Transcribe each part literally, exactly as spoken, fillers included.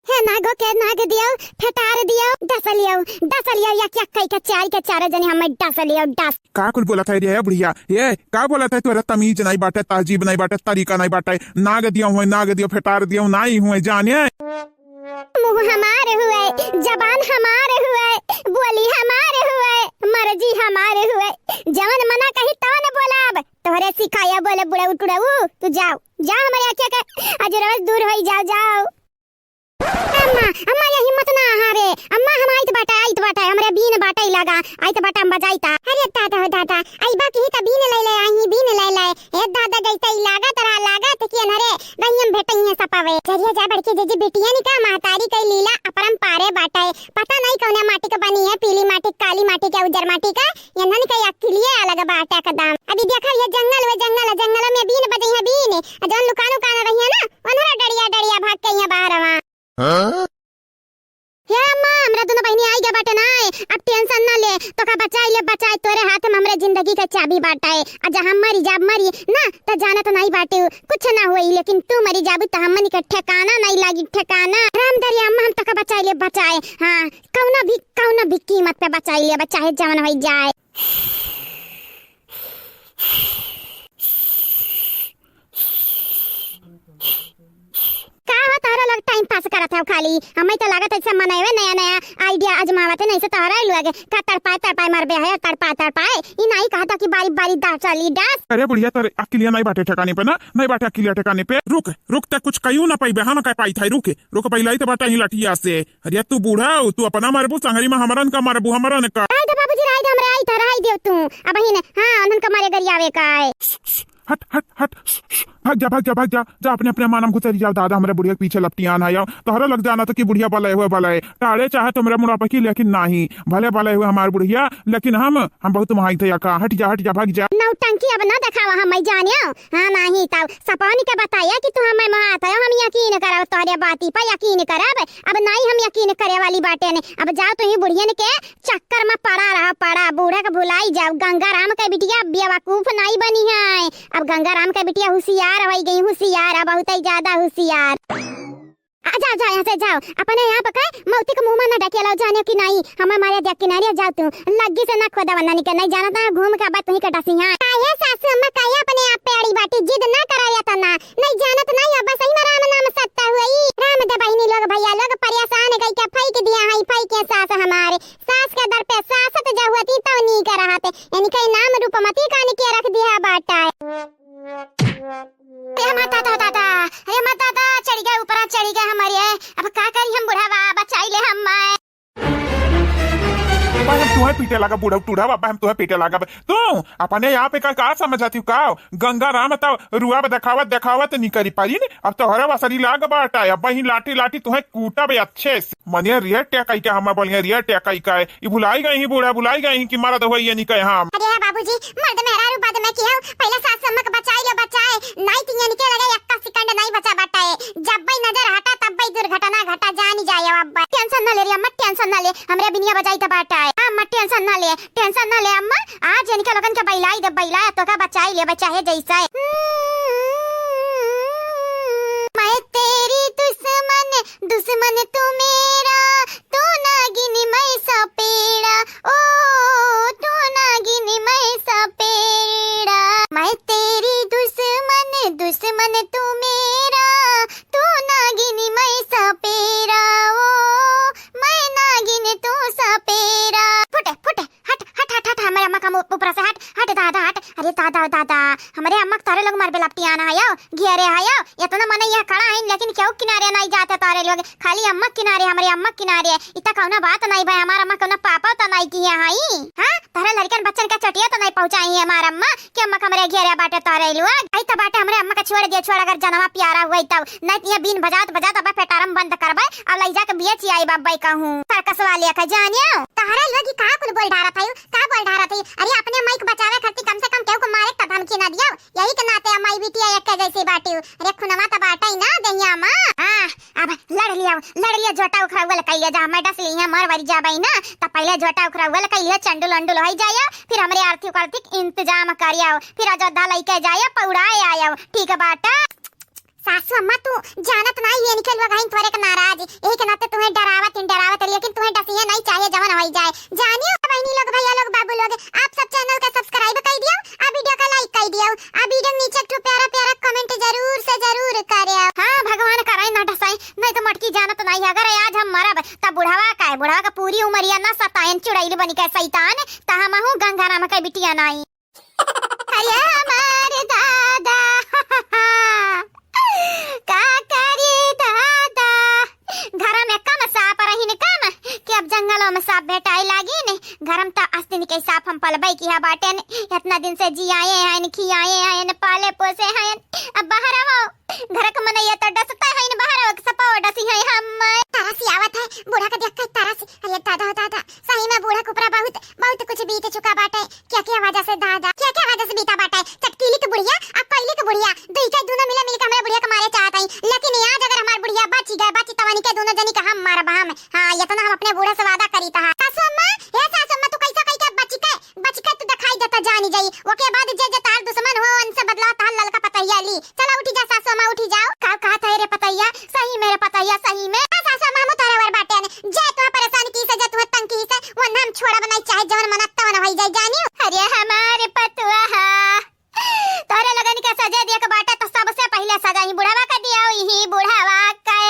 हे नागो के नाग दियो, फेटार दियो, डस लियो, डस लियो, एक एक कई के चार के चार जने हमें डस लियो, डस। का कुल बोलत है रे बुढ़िया? ए, का बोलत है? तोरा तमीज नाई बाटे, तहजीब नाई बाटे, तरीका नाई बाटे। नाग दियो हुए, नाग दियो, फेटार दियो नाई हुए जाने। मुँह हमार हुए, जबान हमार हुए, बोली हमार हुए, मर्जी हमार हुए। जवन मना कही तवन बोलब। तोहरे सिखाया बोले बुढ़ऊ टुढ़ऊ, तू जाओ, जा हमरे आँखिया के अजरस दूर होई, जाओ, जाओ। अम्मा, अम्मा, ये हिम्मत ना आहा रे। अम्मा, हम आइत बाटे, आइत बाटे, हमरे बीन बाटे लगा। आइत बाटे, हम बजाइता। अरे दादा हो दादा, अइबा की त बीन ले ले आई, बीन ले ले। ए दादा, जैसे ई लागत रहा, लागत कि अनहरे रहियम भेटइहे सपावे। चलिए जा बड़की जीजी, बिटियन का महतारी कई लीला अपरंपारे बाटे। पता नहीं कौने माटी के बनी है, पीली माटी, काली माटी के, उज्जर माटी का। इन्हन के अकिलिए अलग बाटे एकदम। अभी देखा ये जंगल, वो जंगल, जंगल में बीन बजइहे बीन। आ जौन लुकान उकान रहिए ना, उन्हरा डरिया डरिया भाग के यहाँ बाहर आवा। हाँ? हे अम्मा, हमरा दोनों बहिनी आई गए बाटे ना, अब tension ना ले, तोका बचाई ले बचाई, तोरे हाथ में हमरे जिंदगी के चाबी बाटे। आ जा हम मरी जाब मरी ना, त जानत नहीं बाटे, कुछ ना होई, लेकिन तू मरी जाबू त हमनी के ठिकाना नहीं लागी, ठिकाना। राम धरी अम्मा, हम तोका बचाई ले बचाए, हाँ, कौनो भी, कौनो भी कीमत पे बचाई ले, चाहे जवन होई जाए। का हो तोहरा लोग time pass करत हो खाली? हमें तो लागत है सब मनैवे नया नया idea आजमावत है, नहीं से तोहरा लोग का तड़पाए तड़पाए मरबे है, तड़पाए तड़पाए। ई नहीं कहता कि बारी बारी दाँत चली डस। अरे बुढ़िया, तोरे अकिलिया नहीं बाटे ठिकाने पे ना, नहीं बाटे अकिलिया ठिकाने पे। रुक, रुक, ते कुछ कहियो ना पाइबे, हम कह पाई था, रुक, रुक, पहले ही तो बाटे ही लठिया से। अरे तू बूढ़ा हो, तू अपना मरबू, संगरी में हमरन का मरबू, हमरन का। राय दे बाबूजी, राय दे, हमरे आई था, राय दे तू। अब ही ने, हाँ, उन्हन का मारे गरियावे का है। हट, हट, हट, भाग जा, भाग जा, भाग जा, जा अपने, अपने मानम घुसरी जाओ। दादा, हमरे बुढ़िया के पीछे लपटियान है, आओ। तोहरा लग जाना तो कि बुढ़िया बलय हुए बलय, टाड़े चाहे तुमरे मुड़ा पकी, लेकिन नहीं, भले बलय हुए हमार बुढ़िया, लेकिन हम, हम बहुत महाई थे यका। हट जा, हट जा, भाग जा। नौटंकी अब ना देखावा, हम मैं जानियो। हाँ, नहीं तब सपौनी के बताया कि तू हमें महात है, हम यकीन करब, तोहरे बाती पर यकीन करब। अब नहीं हम यकीन करे वाली बाटे ने। अब जाओ तुही बुढ़ियन के चक्कर में पड़ा रहा, पड़ा, बूढ़ा के भुलाई जाओ। गंगा राम के बिटिया बेवकूफ नहीं बनी है। अब गंगा राम के बिटिया हुसियार होई गई, हुसियार, अब बहुत ही ज्यादा हुसियार। आ, जाओ, जाओ, यहाँ से जाओ, अपने यहाँ पे कहे मौती के मुँह में ना डकिया लाओ, जाने कि नहीं, हमें मारे दिया किनारे जाओ तू, लग्गी से ना खोदा वरना निकल, नहीं जानत ना घूम के अब तुही के डसी है। काहे सासू अम्मा, काहे अपने आप पे अड़ी बाटी, जिद ना करा या तना, नहीं जानत नहीं, अब सही में राम नाम सत्ता हुई। राम दे बहिनी लोग, भैया लोग परेशान गई के फेंक दिया है, फेंक के सास हमारे, सास के दर पे सास तो जहुअती तब नीक रहत, इनके नाम रूपमती कान के रख दिया बाटा। अरे हमार दादा, दादा, अरे हमार दादा, चढ़ी गए, ऊपरा चढ़ी गए हमारे। अब का करी हम बुढ़ावा, बचाई ले हम माय। अब्बा हम तुहे पीटे लागब, बुढ़ऊ टूढ़ा, अब्बा हम तुहे पीटे लागब। तू अपने आप का, का समझती हो का? गंगा राम तब रुआब देखावत देखावत निकरी पारी ने। अब तोहरे वसरी लाग बाटा, अब ही लाठी लाठी तुहे कूटब अच्छे से। मने रियर टेकाई के, हमें बोलिए रियर टेकाई का है। ई भुलाई गई ही बूढ़ा, भुलाई गई ही कि मरद होई यानी कहे हम। अरे बाबूजी, मर्द मेहरारू बाद में की हो, पहले सास अम्मा के बचाई लो, बचाए, नहीं तो यानी के लगे एक्का सेकंड नहीं बचा बाटे। जब भी नजर हटा, तब भी दुर्घटना घटा, जानी जाए अब। टेंशन ना ले रे अम्मा, टेंशन ना ले, हमरे बिनिया बजाई त बाटे। अम्मा टेंशन ना ले, टेंशन ना ले अम्मा, आज यानी के लोगन के बैलाई दे, बैला तो का बचाई ले, बचाए जैसे। मैं तेरी दुश्मन, दुश्मन तू मेरा, तू नागिन मैं सपेड़ा, ओ, तू नागिन मैं सपेड़ा। मैं तेरी दुश्मन, दुश्मन तू मेरा, तू नागिन मैं सपेड़ा, ओ, मैं नागिन तू सपेड़ा। फुटे, फुटे, हट, हट, हट, हट, हमरे अम्मा का मुँह ऊपर से हट, हट दादा, हट। अरे दादा, दादा, हमरे अम्मा के तोहरे लोग मरबे लपटियाना है यो, घेरे है यो। इतना मने यहाँ खड़ा है, लेकिन केहू किनारे नहीं जाते तोहरे लोग, खाली अम्मा किनारे, हमरे अम्मा किनारे। इतना कौनो बात नहीं भाई, हमार अम्मा कौनो पापा तो नहीं किया है। हाँ, तोहरे लड़कन बच्चन का चोटिया तो नहीं पहुँचाई है हमार अम्मा कि अम्मा के हमरे घेरे बाटे तोहरे लोग। आई तो बाटे हमरे अम्मा का छोड़ दिया, छोड़, अगर जनवा प्यारा हुआ तब, नहीं तो ये बीन बजात बजात अब पेटारम बंद करबे, अब लई जाके बेच आई बाबा कहूँ। सर्कस वाले का जानियो। तोहरे लोग का कुल बोल डारत है, का बोल डारत है? अरे अपने माई के बचावे खातिर कम से कम केहू को मारे का धमकी ना दियो। यही के नाते माई बिटिया एक जैसी बाटी। अरे खुनवा तो बाटे ही ना दहिया माँ। हाँ, अब लड़ लिया, लड़ लिया, झोटा उखरावल कइले जा, मैं डस ली है, मर वरी जाबई ना, त पहले झोटा उखरावल कइले, चंडुल अंडुल होई जाया, फिर हमरे आर्थिक आर्थिक इंतजाम करियो, फिर अयोध्या लइके जाया, पौड़ाए आयो, ठीक बाटा? सासू अम्मा, तू जानत नाही, ये निकल गई तोरे के नाराज, यही अगर आज हम मरब, त बुढ़वा का है, बुढ़वा का पूरी उमरिया ना सतायन चुड़ैल बनी के सैतान, त हमहू गंगाराम के बिटिया नाई। अरे हमारे दादा, का करी दादा, घर में कम साँप रहिन कम, कि अब जंगलों में साँप भेटाए लागिन। घर में त अस्तिन के साँप हम पलबई किहा बाटेन, इतना दिन से जियाए हैं, खियाए हैं, पाले पोसे हैं, अब बाहर हो, घर के मनैया त डसते हैं, बाहर हो, सपो डसी हैं हम। तरस आवत है, बूढ़ा के देख के तरस। अरे दादा, दादा, सही में बूढ़ा के ऊपरा बहुत, बहुत कुछ बीत चुका बाटे। क्या क्या वजह से दादा, क्या क्या वजह से बीता बाटे। चटकीली के बुढ़िया, आ कैली के बुढ़िया, दुई के दोनों मिला मिल के हमरे बुढ़िया के मारे चाहत हई। लेकिन आज अगर हमार बुढ़िया बची गए, बची तवनी के दोनों जनी के हम मारब हम। हाँ, इतना हम अपने बूढ़ा से वादा करी तहा। सासू अम्मा, हे सासू अम्मा, तू कैसा कई के बची के, बची के तू दिखाई देता जानी जाई। ओके बाद जे जे तार दुश्मन हो, उनसे बदला तार ललका पतहिया ली। चला उठी जा सासू अम्मा, उठी जाओ। का कहत है रे पतहिया? सही में रे पतहिया, सही में। हाँ सासू अम्मा, हम तोरे वर बाटे ने। जे तुहा परेशान की से, जे तुहा तंग की से, वो नाम छोड़ा बनाई, चाहे जवन मना तवन होई जाई, जानियो। अरे हमारे पतुआ हा, तोरे लगन के सजे देख बाटे तो सबसे पहिले सजा ही बुढ़ावा का दिया, ही बुढ़ावा के।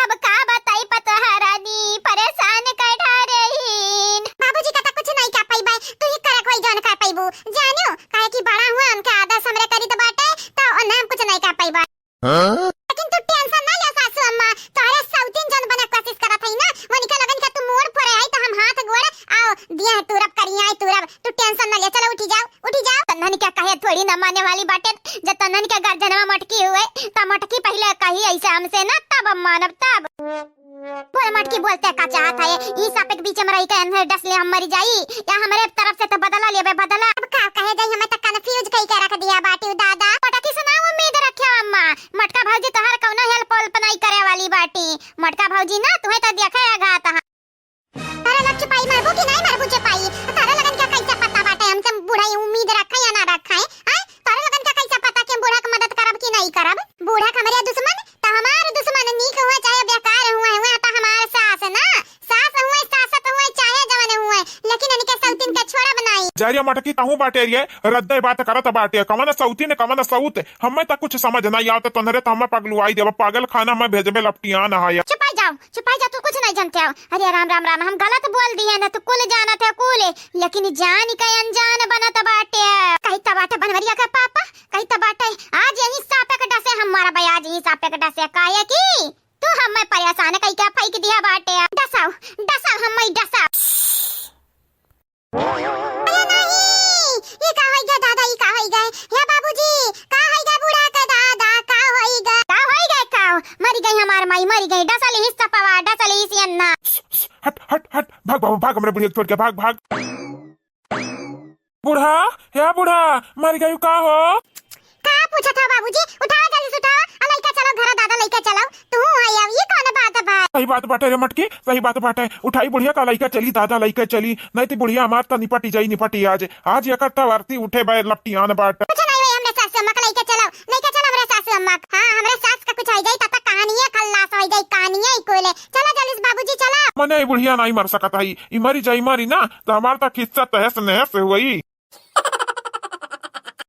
अब का बताई पतोहा रानी, परेशान कर ढारेहीन। बाबूजी का त कुछ नहीं कह पाइबे, तू ही करक होई जौन कह पाइबू। जानियो, काहे कि बड़ा हुआ, उनके आदर्श हमरे करी त बाटे, त उन्हें हम कुछ नहीं कह पाइबे। हाँ? लेकिन तू tension ना ले सासू अम्मा, तोहरे सौतीन जौन बने कोशिश करत हई ना, उनके लगन के तू मोड़ फोड़े आई त हम हाथ गोड़ आओ दिया है तूरब करिया है तूरब, तू tension ना ले, चलो उठी जाओ। उठी जाओ। तन्हन क्या कहे थोड़ी ना माने वाली बाटे, जब तन्हन के गर्दनवा मटकी हुए, त मटकी पहिले कही ऐसे हमसे ना, तब हम मानब तब। बोल मटकी, बोलते का चाहत है? ई साँप के बीच में रही के एन्हे डस ले हम मरी जाई, या हमरे तरफ से तो बदला लेबे बदला। अब का कहे जाई, हमें तो confuse कई के रख दिया बाटी दादा। मटकी से ना उम्मीद रखे अम्मा, मटका भौजी तोहार कौनो help उल्प नहीं करे वाली बाटी। मटका भौजी ना तुहे तो देखे आघात। तारा लोग चुपाई मारबू कि नहीं मारबू चुपाई? तारा लगन क्या कैसे पता बाटे हमसे बुढ़ाई उम्मीद रखे या ना रखे? आय? तारा लगन क्या कैसे पता कि हम बूढ़ा के मदद करब कि नहीं करब? बूढ़ा के हमरे दुश्मन, त हमार दुश्मन नीक हुए चाहे बेकार हुए, हुए त हमार सास ना, सास हुए, सासत हुए, चाहे जवन हुए, लेकिन इनके सौतीन के छोड़ब नहीं। जा रे मटकी, तहूँ बाटे रे, रद्दे बात करत बाटे, कवन सौतीन, कवन सौत, हमें त कुछ समझ नहीं आवत, तोहरे त हमें पगलुआई देबा, पागल खाना हमें भेजबे लपटियान है। चुपाई जाओ, चुपाई जा, तू कुछ नहीं जानते हो। अरे राम, राम, राम, हम गलत बोल दिए ना, तू कुल जानत है कुल, लेकिन जान के अनजान बनत बाटे। कही त बाटे बनवरिया के पापा, कही त बाटे आज यही साँप के डसे हम मरबे, आज यही साँप के डसे, काहे कि तू हमें परेशान कई के फेंक दिया बाटे। डसाओ, डसाओ, हमें डसाओ। अरे नहीं, ये का होई गे दादा, ये का होई गे? हे बाबूजी, का होई गे बूढ़ा के दादा, का होई गे? का होई गे का? मरी गई हमार माई, मरी गई। डसली ही सपवा, डसली ही सियन्ना। हट, हट, हट, भाग बाबू, भाग हमरे बुढ़िया के छोड़ के, भाग, भाग। बूढ़ा, हे बूढ़ा, मरी गई का हो? का पूछत हो बाबूजी? उठाओ जल्दी से उठाओ, आ लइका चलो घरा दादा लइका चलो। तू है अब, ये कौन बात है भाई? सही बात बाटे रे मटकी, सही बात बाटे। उठाई बुढ़िया का लइका चली, दादा लइका चली, नहीं तो बुढ़िया हमार त निपटी जाई, निपटी आज। आज एकर त आरती उठे बे लपटियान बाट। कुछ नहीं होई, हमरे सासू अम्मा का लइका चलो, लइका चलो हमरे सासू अम्मा का। हाँ, हमरे सास का कुछ हो जाई, तब तक कहानिये खल्लास हो जाई, कहानिये ही कोले। चलो जल्दी से बाबूजी चलो। मने ई बुढ़िया नहीं मर सकत है, ई मरी जाई, मरी ना, तो हमार त खिस्सा तहस नहस हुई।